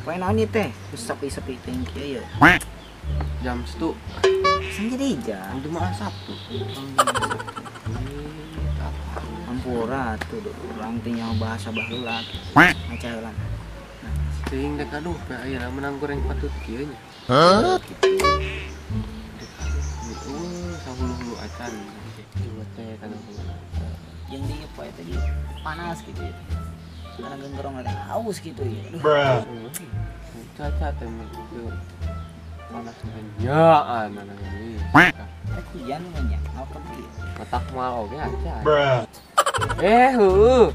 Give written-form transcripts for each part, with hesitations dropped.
Poe naon ieu teh? Sepi-sepi teh kieu ya. Jam 1. San jadi jam. Itu mah Sabtu. Ampura atuh urang teh nyaho bahasa baheula kitu. Ngaca heula. Teuing dek aduh pe ayeuna menang goreng patut kieu nya. Hah? Gitu. Dek aduh, sahulu-hulu acan. Ieu teh kana jeung dieu poe teh panas gitu ya. Karena genggerong ada haus gitu ya. Aduh. Cuaca teh ieu panas nyaan ini. Rek hujan mah nya, apa kieu? Matak moal oge acan. Eh heueuh.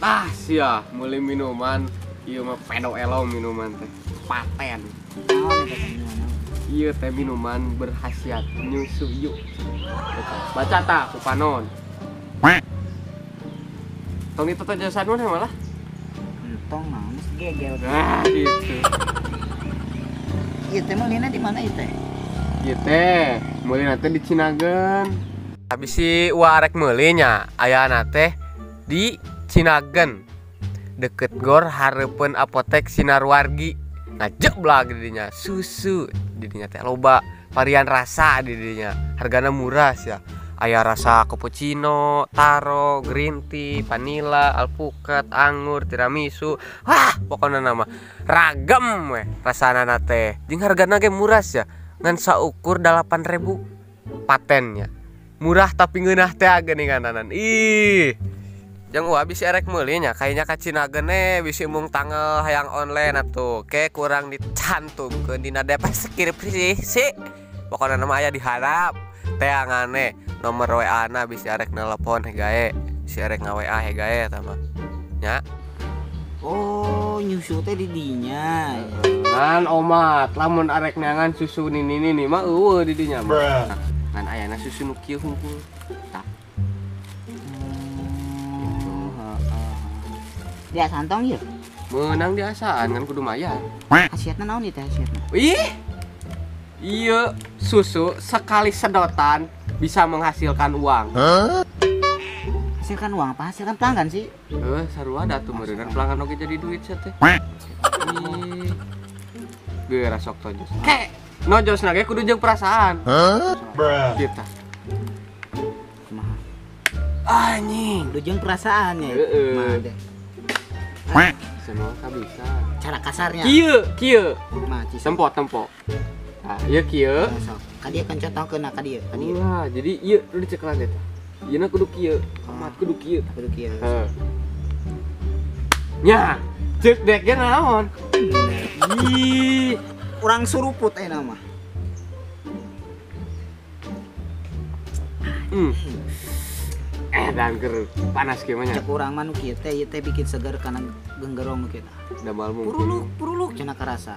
Tah sia meuli minuman. Ieu mah pedo elo minuman teh. Paten. Naon eta teh minuman? Ieu teh minuman berkhasiat nyusu yuk. Baca tah ku panon. Tong itu teh jasan mana malah? Entong naon geus gegel. Nah, gitu. Ieu teh meulina di mana ieu teh? Ieu teh meulina teh di Cinagen. Habis si Wa arek meuli nya, ayana teh di Cinagen. Deket gor hareupeun apotek Sinarwargi. Ngajeblag di dinya susu di dinya teh loba varian rasa di dinya. Hargana murah sia. Aya rasa cappuccino, taro, green tea, vanila, alpukat, anggur, tiramisu. Wah, pokona nama ragam we rasana teh. Jeung hargana ge murah sia. Ngan saukur 8.000 patennya. Murah tapi ngeunah teh geuninganan. Ih. Jeung wah bisi erek meuli nya kayaknya ka Cinagen bisi mung tanggal hayang online atuh. Ke kurang dicantumkeun dina deskripsi si. Pokona nama aya diharap teangane nomor WA na bisi arek nelpon hegae, bisi arek nga-WA hegae eta mah. Nya. Oh, nyusu teh di dinya. Ngan omat lamun arek neangan susu nini-nini mah eueuh di dinya mah. Ngan ayana susu nu kieu hungkul. Tah. Dia santong ieu. Meunang diasaan ngan kudu mayar. Khasiatna naon ieu teh khasiatna? Ih. Ieu susu sekali sedotan bisa menghasilkan uang. Hasilkan uang apa? Hasilkan pelanggan sih? Sarua da atuh meureunnan pelanggan oge jadi duit sia teh. Ih. Geura sok tojos. Ke, nojosna ge kudu jeung perasaan. Kita. Kumaha? Anjing, kudu jeung perasaan ya. Heeh. Semoga bisa. Cara kasarnya. Kieu, kieu. Mah, tempo, tempo. Nah, ieu kieu. Sok. Ka dieu kan contohkeun ka dieu, ka dieu. Wah, jadi ieu kudu dicekelan eta. Ieuna kudu kieu, amat kudu kieu. Kudu kieu. Heeh. Nya, ceuk dek ge naon? Ih, urang suruput ayeuna mah. Dan keur panas kieu mah nya. Cek urang mah nu kieu teh ieu teh bikin seger kana genggerong nu kieu tah. Da moal mungkin. Puruluk, puruluk cenah karasa.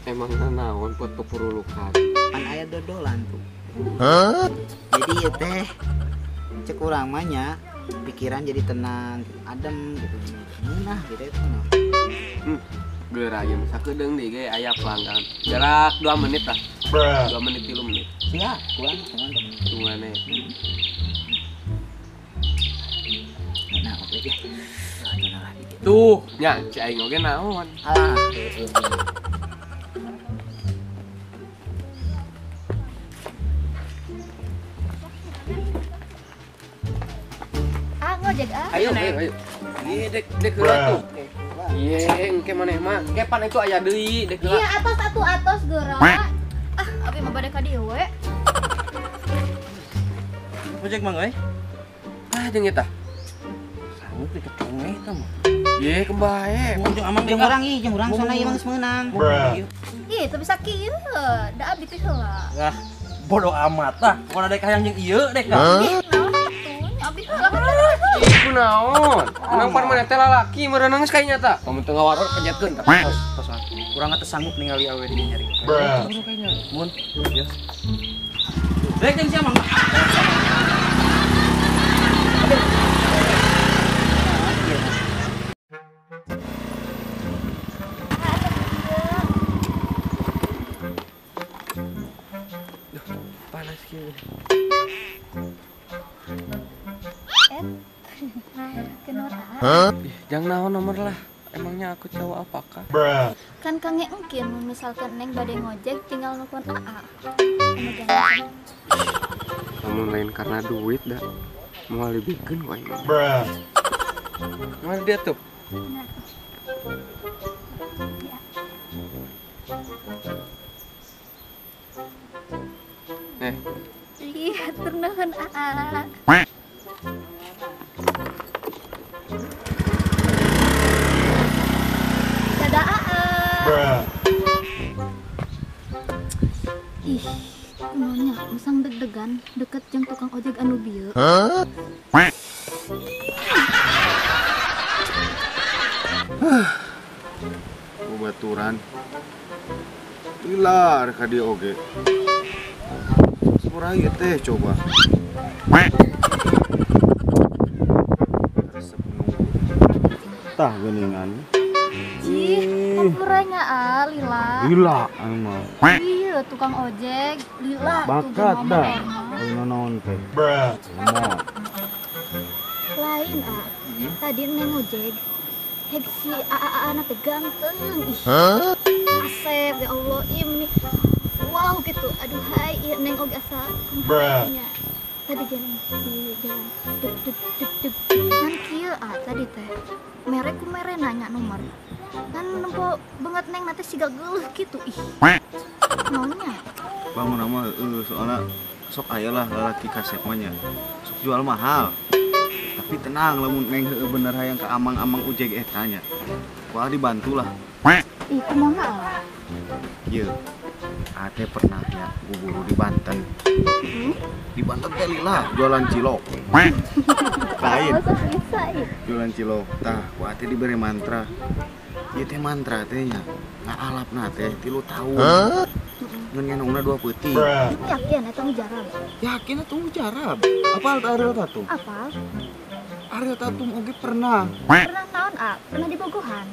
Emang naon pot pepurulukan? Pan aya dodolan tuh. Jadi ieu teh cek urang mah nya pikiran jadi tenang, gitu, adem gitu. Ngeunah gitu eta mah. Geura ieu mah sakedeung deui ge aya pelanggan. Jarak 2 menit lah. 2 menit 3 menit. Siap, kurang cuman 2 menit. Tungguane. Nah, oke deh. Tuh, nya ci aing oge naon? Alah. Ah, ngojek ah. Ayo, ayo, ayo. Ieu dek dek heula tuh. Ieu engke maneh mah. Engke pan itu aya deui dek heula. Iya, atos atuh atos geura. Ah, abi mah bade ka dieu we. Ngojek mang euy. Ah, jeung eta. Sanggup diketenge eta mah. Ye, kebae. Jeung amang jeung urang ieu, jeung urang sana ieu mah geus meunang. Ih, teu bisa kieu. Da abdi teh heula. Wah, bodoh amat lah. Pokona dek hayang jeung ieu dek ka. Ih, naon atuh? Nya abdi heula. Ih, kunaon? Menang pan maneh teh lalaki meureun geus kayaknya ta. Kamu teu ngawaror penyetkeun tah. Tos, tos. Urang teu sanggup ningali awe di nyari. Mun, ieu. Dek jeung sia mang. Panas kieu. Kenor Ih, jangan naon nomor lah. Emangnya aku cowok apakah? Kan kange engkin misalkan Neng bade ngojek tinggal nelfon AA. Kamu lain karena duit dah. Mau lebihkeun wae. Mana dia tuh? Nih. Iya, turun AA. Dadah AA. Ih, kumaha usang deg-degan deket jeung tukang ojek anu bieu. Baturan lila ka dieu oge. Sabaraha ieu teh coba. Resep nunggu. Tah geuningan. Ih, hampuranya ah lila. Lila emang. Iya, tukang ojek lila. Bakat dah. Ayo naon teh. Lain ah. Tadi neng ojek. Hek si AA na teh ganteng. Ih. Asep ya Allah, ini wow gitu. Aduh hai, ieu neng oge asa kumaha. Tadi gini di jalan. Deg deg deg deg. Kan kieu ah tadi teh. Mere ku mere nanya nomor. Kan nempo banget neng nanti siga geuleuh gitu. Ih. Naonnya? Bangun mah heueuh soalna sok aya lah lalaki kasep mah nya. Sok jual mahal. Tapi tenang lamun neng heueuh bener hayang ka amang-amang ujeg eta nya. Wah dibantu lah. Ih, kumaha? Ieu. Ate pernah ya guru di Banten. Di Banten teh lila jualan cilok. Lain. Jualan cilok. Tah, ku ate dibere mantra. Ieu teh mantra teh nya. Ngaalapna teh 3 tahun. Ngan ngenongna 2 peuting. Yakin eta mujarab? Yakin eta mujarab. Apal teh Ariel Tatum? Apal. Ariel Tatum oge pernah. Pernah naon, A? Pernah dibogohan?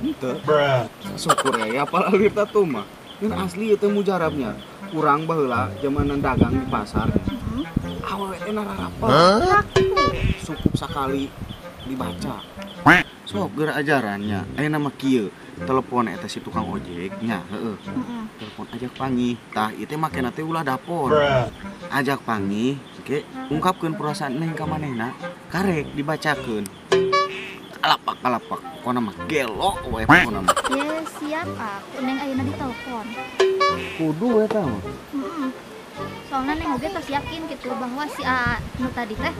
Henteu. Syukur ya apal Ariel Tatum mah. Ngan asli ieu teh mujarabnya. Urang baheula jamanan dagang di pasar. Awewe teh nararapel. Sukup sakali dibaca. Sok geura ajarannya. Ayeuna mah kieu, telepon eta si tukang ojek nya, heueuh. Telepon ajak panggih. Tah ieu teh makena teh ulah dapon. Ajak panggih, oke, ungkapkeun perasaan neng ka manehna, karek dibacakeun. Kalapak-kalapak, pokona mah gelo we pokona mah. Ye, siap ah, ku neng ayeuna ditelepon. Kudu eta mah. Soalnya neng oge tos yakin gitu bahwa si A nu tadi teh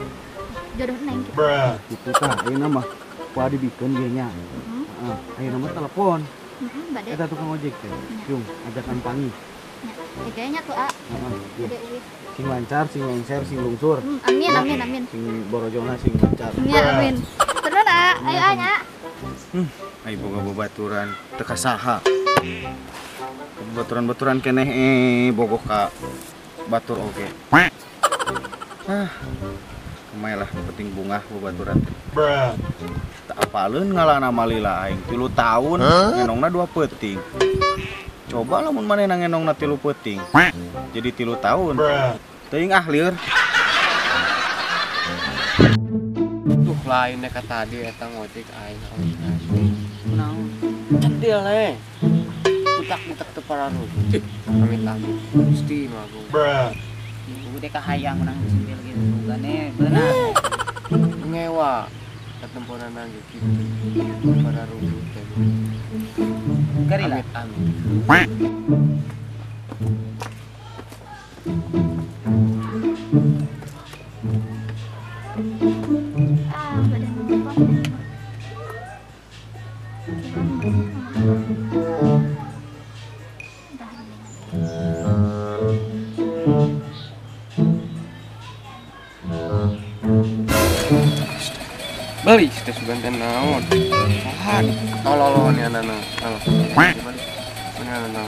jodoh neng gitu. Gitu tah ayeuna mah ku dibikeun ieu nya. Heeh, ayeuna mah telepon. Bade. Eta tukang ojek teh. Jung, ajakan panggih. Ya, kayaknya tuh A. Heeh. Sing lancar, sing lengser, sing lungsur. Amin, amin, amin. Sing borojona sing lancar. Ya, amin. Terus A, ayo A nya. Ayo boga babaturan teu ka saha. Baturan-baturan keneh bogoh ka batur oge. Ah. Kumaha lah penting bungah babaturan teh. Tak apaleun ngalana malila aing 3 tahun ngenongna 2 peuting. Coba lamun manehna ngenongna 3 peuting. Jadi 3 tahun. Teuing ah lieur. Tuh lain ka tadi eta ngojek aing asli. Naon? Centil eh. Utak-utak teu pararuh. Amit-amit. Gusti mah agung. Ibu teh kahayang urang centil gitu gane beunang. Ngewa. Katemponan ge kitu. Pararuh teh. Garila. Amit-amit. Ah, badan nelfon. Beli teh sugan teh naon? Saha tolol ni anana. Halo. Mana anana?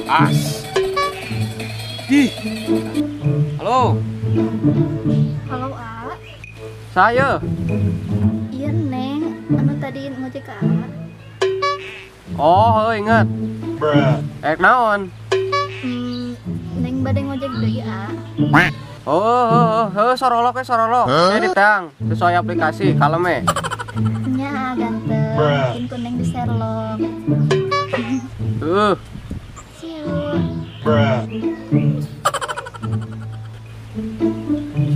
As. Ih. Halo. Halo, A. Saya. Iya, Neng. Anu tadi ngojek ke A. Oh, ingat. Naon? bade ngojek deui a. Oh, sorolok we sorolok. Saya ditang sesuai aplikasi kalem we. Nya ganteng, mungkin ku Neng di Sherlock. See you.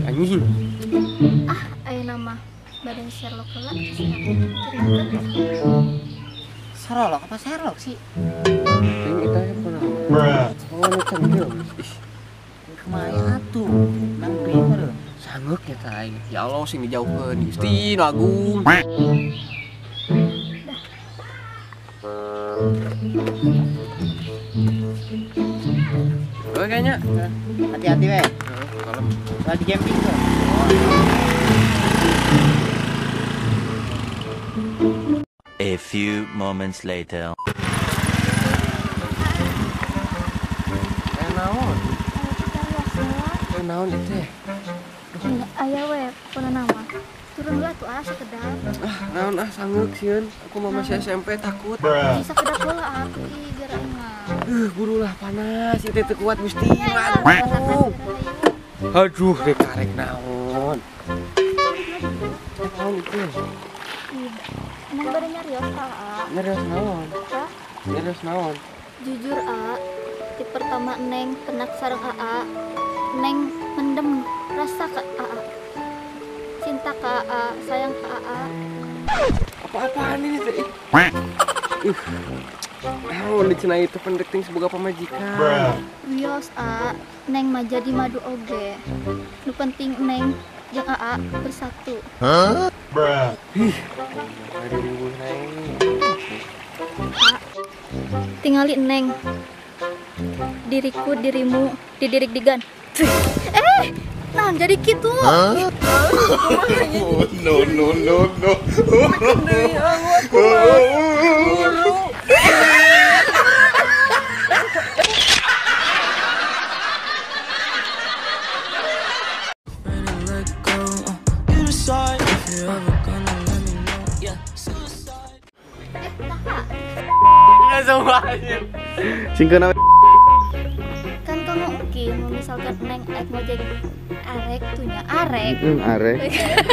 Anjing. Ah, ayeuna mah bade Sherlock heula. Sorolok apa Sherlock sih? Ting eta ya kunaon? Oh, nu cengkil. Ih. Kumaha atuh? Nang deui meureun. Sangeuk nya teh aing. Ya Allah sing dijauhkeun Gusti nu agung. Oke kayaknya. Hati-hati we. Kalem. Lagi camping tuh. A few moments later. Naon? Naon itu? Aya we, pernah nama. Turun dulu atuh ah sekedap. Ah, naon ah sangeuk sieun. Aku mah masih SMP takut. Ih, sakedap heula atuh ih geura mah. Burulah panas, ieu teh teu kuat Gusti. Aduh. Aduh, rek karek naon. Naon itu? Neng bade nyarios ka A. Nyarios naon? Hah? Nyarios naon? Jujur A, di pertama Neng penak sareng AA, Neng mendem rasa ke AA, cinta ke AA, sayang ke AA. Apa-apaan ini teh? Naon dicenai itu pendekting semoga pamajikan. Wios A, Neng mah jadi madu oge. Nu penting Neng jeung AA bersatu. Ih, aduh Neng. A, tingali Neng. Diriku dirimu didirik digan. Nah jadi gitu. Oh, no no no no. Singkeun kan kamu mungkin misalkan Neng arek ngojek arek tunya arek. Arek.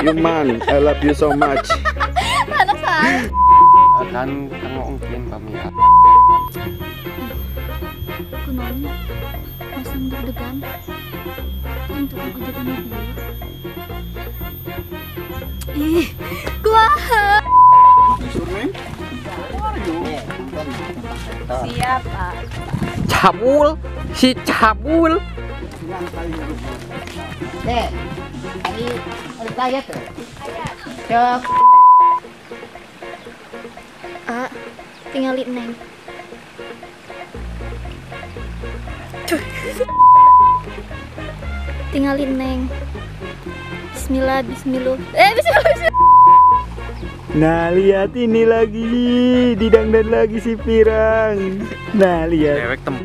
You man, I love you so much. Mana say? Kan kamu mungkin pamia. Kunaon masang deg-degan. Yang tukang ojek anu bieu. Ih, kumaha? Siap, Pak. Cabul, si cabul. Dek, tadi udah tanya tuh. Cok. A, tinggalin Neng. Tinggalin Neng. Bismillah, bismillah. Bismillah, bismillah. Nah lihat ini lagi, didangdan lagi si pirang. Nah lihat. Dewek tem.